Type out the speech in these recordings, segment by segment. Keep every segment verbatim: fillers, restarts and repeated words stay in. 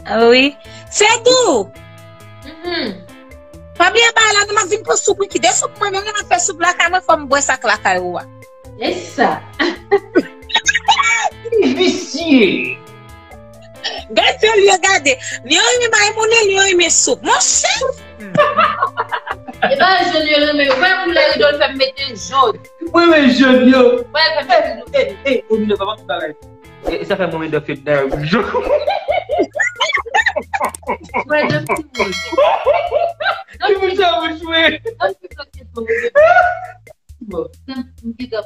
Wi. Fedou! Mhm. Pa bliye bay la, non, m ap vin pran soup, wi. Kite soup mwen, menm lè m ap fè soup lakay mwen, fò m bwè sa k lakay ou a. E sa. Visye. Gade, li yo gade. Li yo renmen bay moun, li yo renmen soup. Monchè! E pa jòn yo renmen. Ou wè koulè rido l fè m mete jòn. Mwen renmen jòn yo. Wè, fè m mete jòn. Ey, ey, ey, ou vin pa m bagay. E, e sa fè mwen mete fedna yo. Wè, jòn ti moun. Ti moun sa, mwen jwe. Jòn ti moun. Bon. Mwen, mwen gentan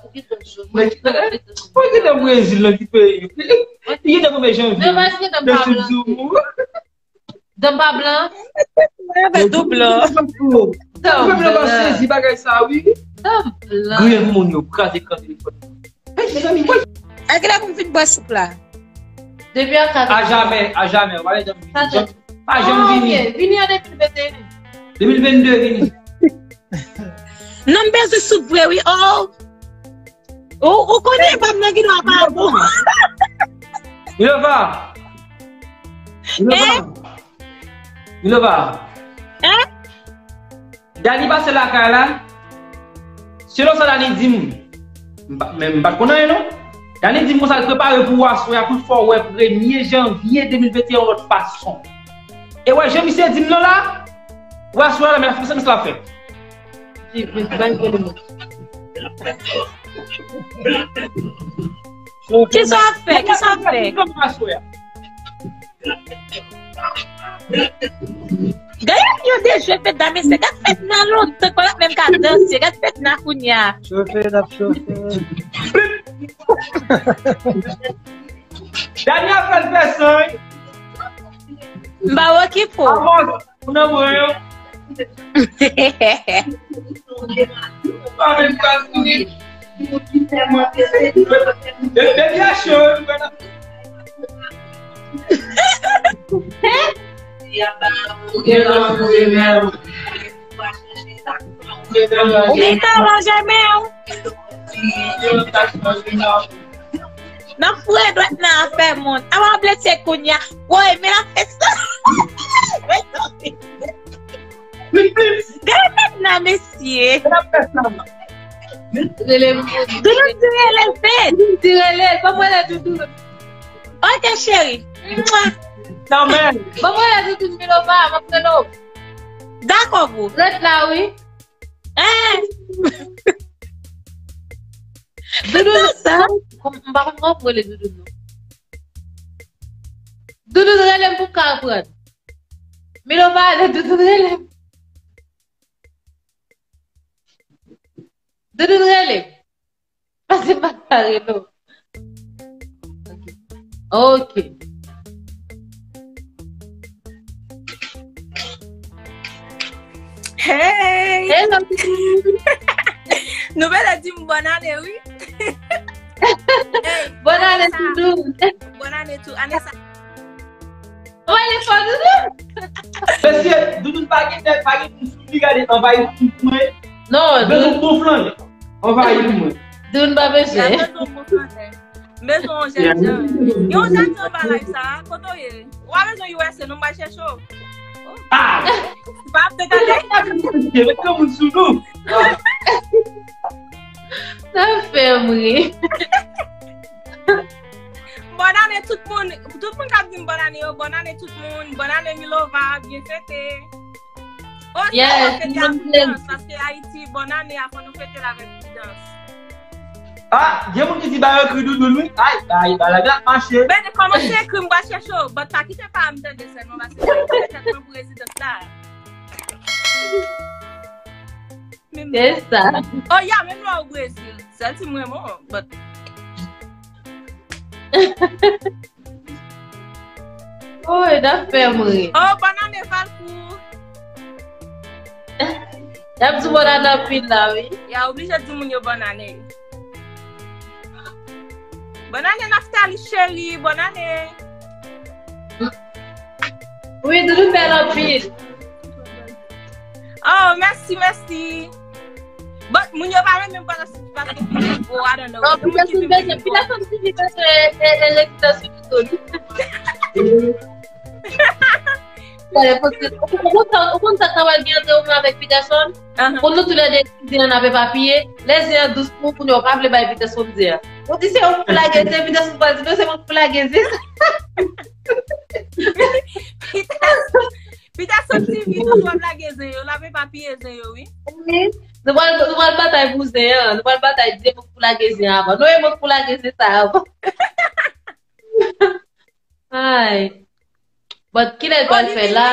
Brezil nan ki peyi. Li gentan premye janvye. Nan pa blan. Nan pa blan. Avèk dou blan. Mwen pa sezi bagay sa, wi. Griyen pou moun yo, kraze ekran telefòn. Mezanmi, mwen. Ak la pou m fin bwè soup la. Depi an kat. A jamè, a jamè. W pa janm vini. Pa janm vini. Vini an de mil venteyen. De mil vennde vini. Non, m bezwen soup vre, wi. Oh. Ou, ou konnen pa m nan ki dwa pa bon. Milova. Milova. Milova. Hein? Dani pase lakay la. Selon sa Dani di m, m pa, men m pa t konn anyen non. Dani di m konsa l prepare pou aswè a, pou l fè w wè premye janvye de mil venteyen yon lòt fason. E wè jan misye di m nan la, wè aswè a la, men sa misye la fè. Kisa w ap fè? Kisa w ap fè? Gade yo dejwe fedna, mesye. Gad fedna lontan, pa menm ka danse. Gad fedna kounye a. Chofe, n ap chofe. Dani ap fè l fè san, wi. M pa okipe w. Ou nan mwen yo. Pa menm ka souri. Depi a cho, wi, mwen ap. Ou gentan ranje men w. Nan foure dwèt nan afè moun. A w ap blese kounye a. Woy, men l ap fè sa. Gade tèt nan mesye. Rele m. Doudou di rele l fed. Di rele l. Ban m rele Doudou. Ok, cheri. Mwa. Nan men. Ban m rele Doudou Milova. M ap rele w. Dakò, boo. Ret la, wi. Eh. Doudou, sa? M pa konn kòman pou rele Doudou, non. Doudou, rele m pou m ka aprann. Milova, ale, Doudou, rele m. Doudou, rele m. Pase m pa ka rele w. Ok. Hey! Hello! Nou bezwen di m bòn ane, wi. Hey, bòn ane, Doudou. Bòn ane tou. Ane sa. Anvoye fò Doudou. Mesye, Doudou pa gen tèt, pa gen moun sou li, gade, anvayi tout mwen. Non, bezwen Doudou. Bon flank. Anvayi tout mwen. Doudou pa bezwen. Bezwen bon flank. Bezwen yon jèn jan. Yon jèn jan anba live sa, kote w ye? Ou pa bezwen U S A, non, m pral chèche w. Ah! Pa ap gade. Met yon moun sou nou. Sa fè m ri. Bòn ane tout moun, tout moun k ap di m bòn ane yo, bòn ane tout moun, bòn ane Milova, byen fete. O, sa fè fete ak pridans, paske Ayiti, bòn ane a fò nou fete l avèk pridans. Ah, gen moun ki di ba yo ekri Doudoun wi. Ay, ay, ba la ap mache. Ben, kòmanse ekri m pral chèche w, but pa kite pa m tande sèlman, paske sa fè tèt mwen pou rezidans la. Se sa. Oh, yeah, menm lè w Brezil. Sèl si m renmen w, but. Woy, n ap fè m ri. Oh, bòn ane, Valcourt. Y ap di bòn ane anpil la, wi. Y a oblije di moun yo bòn ane. Bòn ane, Naftali cheri, bòn ane. Wi, Doudou bèl anpil. Oh, mèsi, mèsi. But moun yo pa renmen m pandan Steve paske Steve gwo, I don't know. Non, gen moun ki vin vin gwo. Peter Steve bezwen, e, e, e, rezidans Doudou. Ou konn sa k ta pral gen ant ou menm avèk Peterson? Pou nou toulède di an ap epapiye, lè zen an dous pou ou, kounye a ou pa vle bay Peterson zen an. Ou di se ou pou lage zen, Peterson pral di non, se mwen pou lage zen. Peterson, Peterson T V toujou ap lage zen yo, l ap epapiye zen yo, wi. Wi. Nou pral, nou pral batay pou zen an. Nou pral batay di se mwen pou lage zen an avan. Non, e mwen pou lage zen sa avan. Ay. But kilè l pral fè la?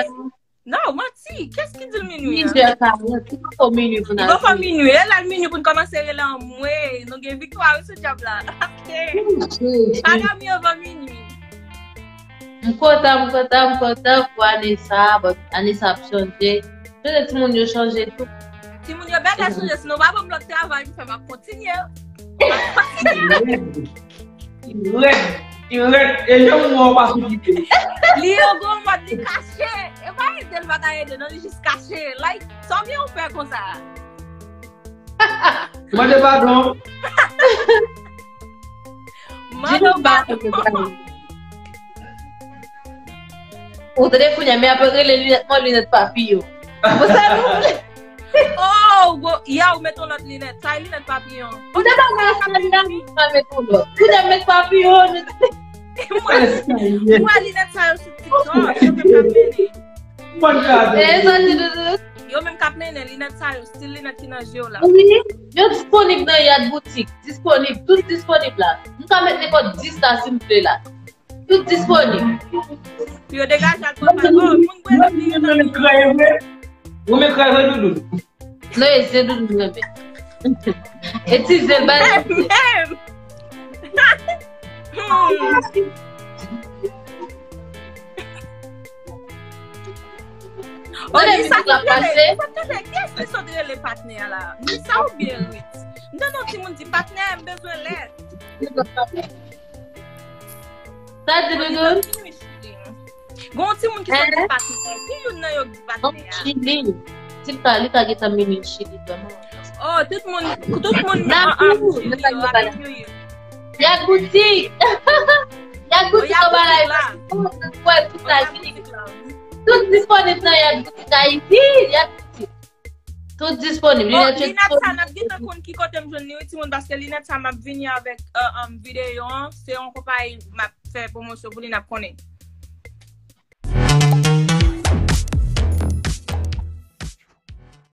Non, manti. Kès ki di l minui an? Plizyè karant. Li poko minui pou n al fini. Li poko minui. E la l minui pou n kòmanse rele anmwe. Nou gen viktwa wi sou djab la. Ok. Pa dòmi anvan minui. M kontan, m kontan, m kontan pou ane sa, but ane sa ap chanje. Chanje timoun yo chanje tou. Timoun yo bèl chanje, sinon pa ban m lòt travay pou fè, m ap kontinye. M ap kontinye. Li rèd, li rèd, e jan m wè w pa sou kite. Li yon gwo mòd, li kache. E pa ede l pa ta ede, non, li jis kache. Like, sa w gen yon pè konsa. Mande padon. Mande padon. Ou tande kounye a, men apre rele linèt mwen, linèt papiyon. Pou sa nou. Oh, gwo, ya ou met yon lòt linèt. Sa e linèt papiyon. Ou te pa wè sa, li la, li pa met yon lòt. Kounye a met papiyon, nou te Mwen, mwen linèt sa yo sou TikTok, yo menm k ap mennen. Mwen gade. E sa di doudou. Yo menm k ap mennen linèt sa yo, stil linèt ki nan je w la. Wi, yo disponib nan Yad Boutique. Disponib, tout disponib la. M ka met nenpòt dis la si m vle la. Tout disponib. Pou yo degaje al travay. Oh, moun bwè lòt li yo nan. Ou men kreye vre? Ou men kreye vre, doudou? Non, e zen doudou m renmen. E ti zen l bay. Menm. Tande mizik la ap pase. Sa tande, kiyès ki sot rele patnè a la? Nisa oubyen Rit? M tande yon timoun di patnè, m bezwen lèt. Sa di doudou? Gen yon timoun ki sot di patnè. Ki youn nan yo ki di patnè a? Chili. Ti ka, li ka gentan mennen Chili, vrèman. Oh, tout moun, tout moun an, an Chili yo, Happy New Year. Yad Boutique. Yad Boutique anba la. Wè, tout sa Chili. Tout disponib nan Yad Boutique Ayiti. Yad Boutique. Tout disponib. Bon, linèt yo disponib. Linèt sa, n ap gentan konn ki kote m jwenn li, wi, timoun, paske linèt sa, m ap vini avèk, euh, um, videyo an. Se yon konpayi m ap fè pwomosyon pou li, n ap konnen.